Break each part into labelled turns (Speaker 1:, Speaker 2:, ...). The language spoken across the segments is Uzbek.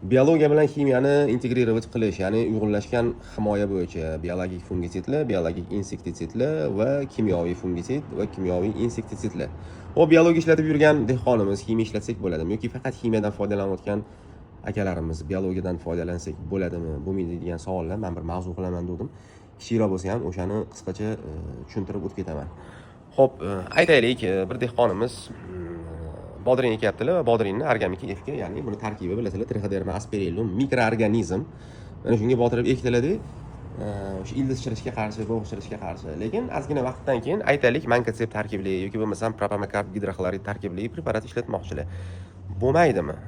Speaker 1: Biologiya bilan ximiyani интегрировать qilish, ya'ni uyg'unlashgan himoya bo'yicha biologik fungitsidlar, biologik insektitsidlar va kimyoviy fungitsid va kimyoviy insektitsidlar. Xo'p, biologiya ishlatib yurgan dehqonimiz ximiya ishlatsak bo'ladimi yoki faqat ximiyadan foydalanayotgan akalarimiz biologiyadan foydalansak bo'ladimi, bo'lmaydi degan savollar man bir mavzu qilaman dedim. Kichikroq bo'lsa ham o'shani qisqacha tushuntirib o'tib ketaman. Xo'p, aytaylik, bir dehqonimiz bodring ekyaptilar va bodringni Argamica FK, ya'ni buni tarkibi, bilasizlar, Trichoderma asperellum mikroorganizm. Mana shunga botirib ekdilarda, o'sha ildiz chirishga qarshi, bo'g' chirishga qarshi. Lekin ozgina vaqtdan keyin, aytaylik, mankoseb tarkibli yoki bo'lmasam propamokarb gidroxlorid tarkibli preparat ishlatmoqchilar. Bo'lmaydimi?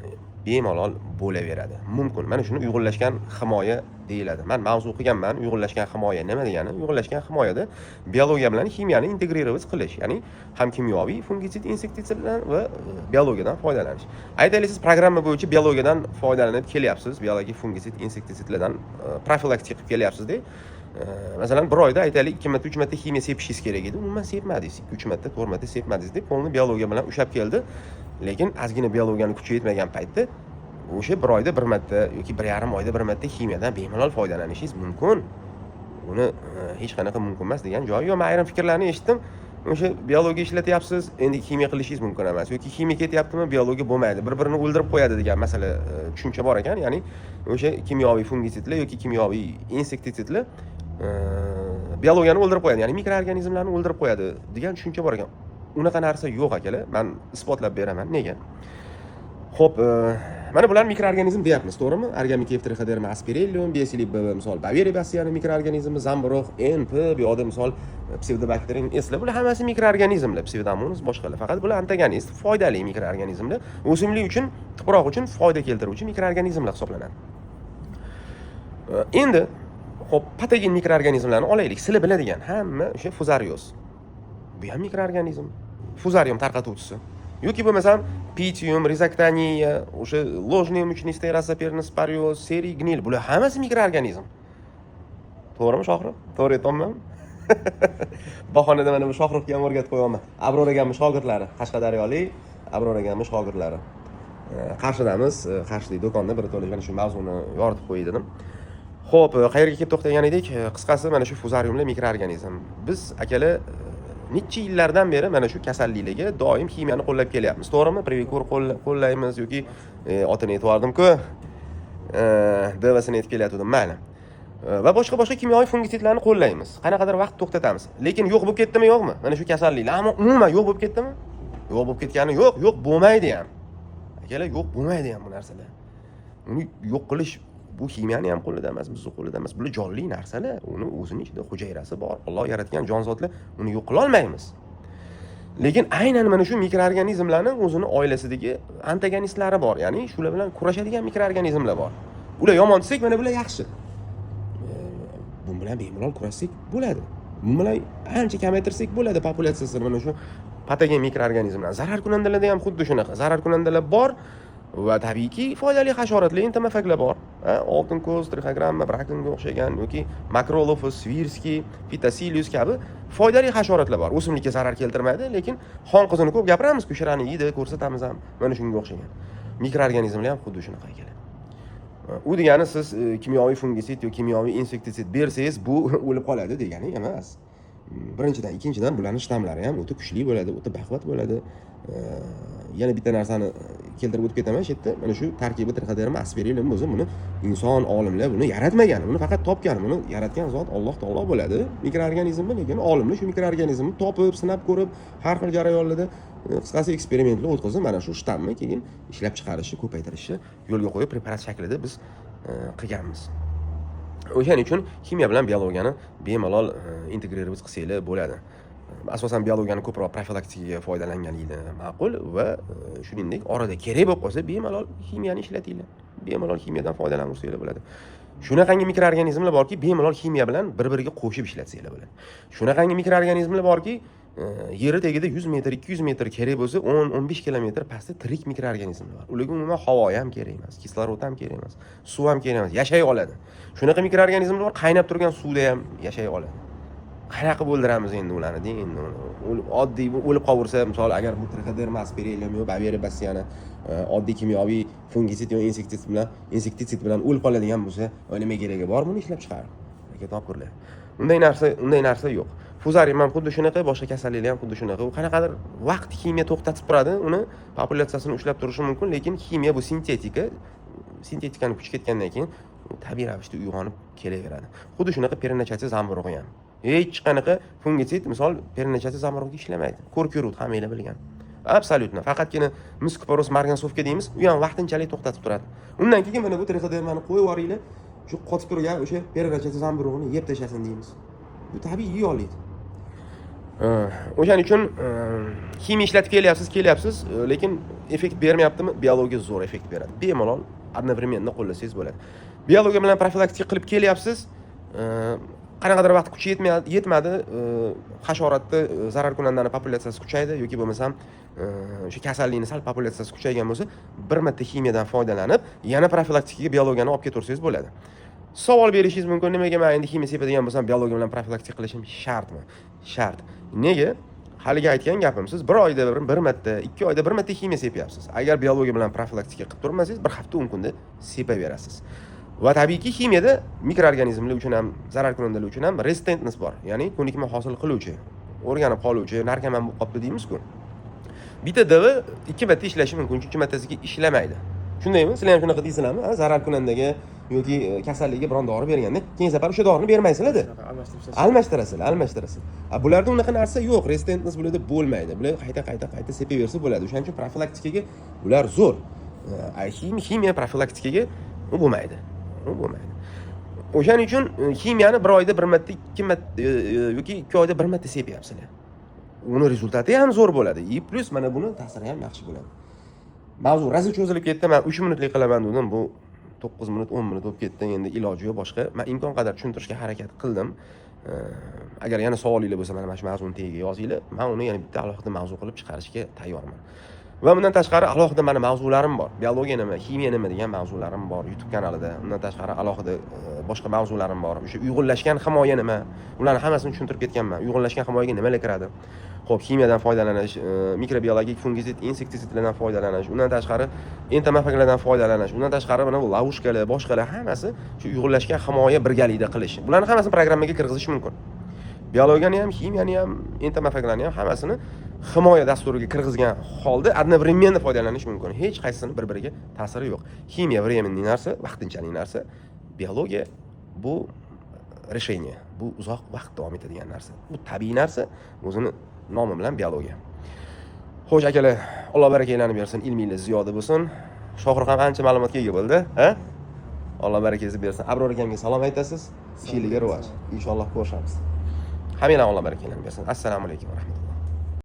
Speaker 1: Bemalol bo'laveradi. Mumkin. Mana shuni uyg'unlashgan himoya deyiladi. Man mavzu qilganman, uyg'unlashgan himoya nima degani? Uyg'unlashgan himoyada biologiya bilan ximiyani интегрировать qilish, ya'ni ham kimyoviy fungitsid, insektitsidlar va biologiyadan foydalanish. Aytaylik, siz programma bo'yicha biologiyadan foydalanib kelyapsiz, biologik fungitsid, insektitsidlardan profilaktika qilib kelyapsiz-da. Masalan, bir oyda, aytaylik, 2 marta, 3 marta ximiya sepishingiz kerak edi. Umuman sepmadingiz. 2, 3 marta, 4 marta sepmadingiz deb, полный biologiya bilan ushlab keldi. Lekin ozgina biologiyani kuchi yetmagan paytda o'sha bir oyda bir marta yoki 1,5 oyda bir marta ximiyadan bemalol foydalanishingiz mumkin. Uni hech qanaqa mumkin emas degan joyi yo'q. Men ayrim fikrlarni eshitdim. O'sha biologiya ishlatyapsiz, endi ximiya qilishingiz mumkin emas yoki ximiya ketyaptimi, biologiya bo'lmaydi, bir-birini o'ldirib qo'yadi degan masala, tushuncha bor ekan. Ya'ni o'sha kimyoviy fungitsidlar yoki kimyoviy insektitsidlar biologiyani o'ldirib qo'yadi, ya'ni mikroorganizmlarni o'ldirib qo'yadi degan tushuncha bor ekan. Unaqa narsa yo'q, akalar. Men isbotlab beraman nega. Xo'p, mana bular mikroorganizm deyapmiz, to'g'rimi? Argamica Trichoderma asperellum, Biasilib, misol Beauveria bassiana mikroorganizmi, zamburug', NP, bu yoqda misol Pseudobacterium eslar, bular hammasi mikroorganizmlar, Pseudomonas, boshqalar. Faqat bular antagonist, foydali mikroorganizmlar, o'simlik uchun, tuproq uchun foyda keltiruvchi mikroorganizmlar hisoblanadi. Endi, xo'p, patogen mikroorganizmlarni olaylik. Sizlar biladigan hamma o'sha fuzarioz. Bu ham mikroorganizm. Fuzarium tarqatuvchisi. Yoki bo'lmasam Pythium, Rhizoctonia, o'sha ложный мучнистый роса, пероноспориоз, серый гниль, bular hammasi mikroorganizm. To'g'rimi, Shohrux? To'g'ri aytyapmanmi? Bahonada mana bu Shohruxga ham o'rgatib qo'yyapman. Abror akamni shogirdlari, Qashqadaryolik Abror akamni shogirdlari. Qarshidamiz, Qarshidagi do'konda bir to'la mana shu mavzuni yoritib qo'yay dedim. Xo'p, qayerga kelib to'xtagan edik? Qisqasi mana shu fuzariumlar mikroorganizm. Biz, akalar, necha yillardan beri mana shu kasalliklarga doim ximiyani qo'llab kelyapmiz. To'g'rimi? Previkur qo'llaymiz yoki otini aytib yubordim-ku. Devasini aytib kelayotgandim, mayli. Va boshqa boshqa kimyoviy fungitsidlarni qo'llaymiz. Qanaqadir vaqt to'xtatamiz. Lekin yo'q bo'lib ketdimi, yo'qmi? Mana shu kasalliklar ammo umuman yo'q bo'lib ketdimi? Yo'q bo'lib ketgani yo'q, yo'q bo'lmaydi ham. Akalar, yo'q bo'lmaydi ham bu narsalar. Uni yo'q qilish bu ximiyani ham qo'lida emas, bizni qo'lida emas. Bular jonli narsalar, uni o'zini ichida hujayrasi bor. Alloh yaratgan jonzotlar, uni yo'q qila olmaymiz. Lekin aynan mana shu mikroorganizmlarni o'zini oilasidagi antagonistlari bor, ya'ni shular bilan kurashadigan mikroorganizmlar bor. Ular yomon desak, mana bular yaxshi. Bu bilan bemalol kurashsak bo'ladi. Bu bilan ancha kamaytirsak bo'ladi populyatsiyasini mana shu patogen mikroorganizmlar. Zararkunandalarda ham xuddi shunaqa. Zararkunandalar bor va tabiiyki foydali hasharotlar, entomofaglar bor. Ha, oltin ko'z, trixogramma, brakonga o'xshagan yoki Macrolophus, swirskii, Phytoseiulus kabi foydali hasharotlar bor. O'simlikka zarar keltirmaydi, lekin xon qizini ko'p gapiramiz, kusharani yeydi, ko'rsatamiz ham. Mana shunga o'xshagan. Mikroorganizmlar ham xuddi shunaqa, akalar. U degani siz kimyoviy fungisid yoki kimyoviy insektisid bersangiz, bu o'lib qoladi degani emas. Birinchidan, ikkinchidan, bularning shtammlari ham o'ta kuchli bo'ladi, o'ta baquvvat bo'ladi. Yana bitta narsani keltirib o'tib ketaman shu yerda. Mana shu tarkibi Trichoderma asperellum o'zi, buni inson, olimlar buni yaratmagan, buni faqat topgan. Buni yaratgan zot Alloh taolo bo'ladi mikroorganizmni, lekin olimlar shu mikroorganizmni topib, sinab ko'rib, har xil jarayonlarda, qisqasi eksperimentlar o'tkazib, mana shu shtammni keyin ishlab chiqarishni, ko'paytirishni yo'lga qo'yib, preparat shaklida biz qilganmiz. O'shaning uchun ximiya bilan biologiyani bemalol интегрировать qilsanglar bo'ladi. Asosan biologiyani ko'proq profilaktikaga foydalanganinglar ma'qul va shuningdek orada kerak bo'lib qolsa, bemalol ximiyani ishlatinglar. Bemalol ximiyadan foydalanaversanglar bo'ladi. Shunaqangi mikroorganizmlar borki, bemalol ximiya bilan bir-biriga qo'shib ishlatsanglar bo'ladi. Shunaqangi mikroorganizmlar borki, yeri tagida 100 metr, 200 metr, kerak bo'lsa 10-15 kilometr pastda tirik mikroorganizmlar bor. Ularga umuman havo ham kerak emas, kislorod ham kerak emas, suv ham kerak emas, yashay oladi. Shunaqa mikroorganizmlar bor, qaynab turgan suvda ham yashay oladi. Qanaqa qilib o'ldiramiz endi ularni deng endi uni oddiy o'lib qolaversa, misol agar bu Trichoderma asperellum yo Beauveria bassiana oddiy kimyoviy fungitsid yo insektitsid bilan o'lib qoladigan bo'lsa, nima keragi bor buni ishlab chiqarib? Aka topkurlar, unday narsa yo'q. Fuzarium ham xuddi shunaqa, boshqa kasalliklar ham xuddi shunaqa. U qanaqadir vaqt ximiya to'xtatib turadi, uni populyatsiyasini ushlab turishi mumkin, lekin ximiya bu sintetika. Sintetikani kuchi ketgandan keyin u tabiiy ravishda uyg'onib kelaveradi. Xuddi shunaqa переночация zamburug'i ham, hech qanaqa fungitsid, misol, переночация zamburug'iga ishlamaydi. Ko'rib, hammanglar bilgan, абсолютно. Faqatgina мис купорос, марганцовка deymiz, u ham vaqtinchalik to'xtatib turadi. Undan keyin mana bu trixodermani qo'yib yuboringlar, shu qotib turgan o'sha переночация zamburug'ini yeb tashlasin deymiz. Bu tabiiy yeya oladi. O'shaning uchun ximiya ishlatib kelyapsiz, lekin effekt bermayaptimi, biologiya zo'r effekt beradi. Bemalol одновременно qo'llasangiz bo'ladi. Biologiya bilan profilaktika qilib kelyapsiz, qanaqadir vaqt kuchi yetmadi, hasharotni, zararkunandani populyatsiyasi kuchaydi yoki bo'lmasam o'sha kasallikni sal populyatsiyasi kuchaygan bo'lsa, bir marta ximiyadan foydalanib, yana profilaktikaga biologiyani olib ketaversangiz bo'ladi. Savol berishingiz mumkin: nimaga man endi ximiya sepadigan bo'lsam, biologiya bilan profilaktika qilishim shartmi? Shart. Nega? Haligi aytgan gapim, siz bir oyda bir marta, 2 oyda bir marta ximiya sepyapsiz. Agar biologiya bilan profilaktika qilib turmasangiz, bir hafta 10 kunda sepaverasiz. Va tabiiyki, ximiyada mikroorganizmlar uchun ham, zararkunandalar uchun ham резистентность bor, ya'ni ko'nikma hosil qiluvchi, o'rganib qoluvchi, narkoman bo'lib qolibdi deymizku. Bitta dv ikki marta ishlashi mumkin, uchinchi martasiga ishlamaydi. Shundaymi? Sizlar ham shunaqa deysizlarmi? A, zararkunandaga yoki kasallikka biron dori berganda, keyingi safar o'sha dorini bermaysizlarda.
Speaker 2: Shunaqa almashtirib ishlash.
Speaker 1: Almashtirasizlar, almashtirasizlar. A bularda unaqa narsa yo'q, резистентность bularda bo'lmaydi. Bular qayta, qayta, qayta sepaversa bo'ladi. O'shaning uchun profilaktikaga ular zo'r. A ximiya profilaktikaga u bo'lmaydi, u bo'lmaydi. O'shaning uchun ximiyani bir oyda bir marta, ikki marta yoki 2 oyda bir marta sepyapsizlar, uni результат i ham zo'r bo'ladi и плюс mana buni ta'siri ham yaxshi bo'ladi. Mavzu rosa cho'zilib ketdi. Man 3 minutlik qilaman dedim, bu 9 minut, 10 minut bo'lib ketdi. Endi iloji yo'q boshqa. Man imkon qadar tushuntirishga harakat qildim. Agar yana savolinglar bo'lsa, mana shu mavzuni tagiga yozinglar, man uni yana bitta alohida mavzu qilib chiqarishga tayyorman. Va bundan tashqari alohida mani mavzularim bor, biologiya nima, ximiya nima degan mavzularim bor YouTube kanalida. Undan tashqari alohida boshqa mavzularim bor, o'sha uyg'unlashgan himoya nima, ularni hammasini tushuntirib ketganman. Uyg'unlashgan himoyaga nimalar kiradi? Ho'p, ximiyadan foydalanish, mikrobiologik fungitsid, insektitsidlardan foydalanish, undan tashqari entomofaglardan foydalanish, undan tashqari mana bu ловушка lar, boshqalar, hammasi shu uyg'unlashgan himoya birgalikda qilish. Bularni hammasini programmaga kirgizish mumkin. Biologiyani ham, ximiyani ham, entomofaglarni ham, hammasini himoya dasturiga kirgizgan holda одновременно foydalanish mumkin. Hech qaysisini bir biriga ta'siri yo'q. Ximiya временный narsa, vaqtinchalik narsa. Biologiya bu решение, bu uzoq vaqt davom etadigan narsa. Bu tabiiy narsa, o'zini nomi bilan biologiya. Xo'sh, akalar, Alloh barakanglarni bersin, ilminglar ziyoda bo'lsin. Shohrux ham ancha ma'lumotga ega bo'ldi, ha. Alloh barakasini bersin. Abror akamga salom aytasiz. Ishinglarga rivoj. Inshaalloh ko'rishamiz. Hammanglar, Alloh barakanglarni bersin. Assalomu alaykum va rahmatulloh.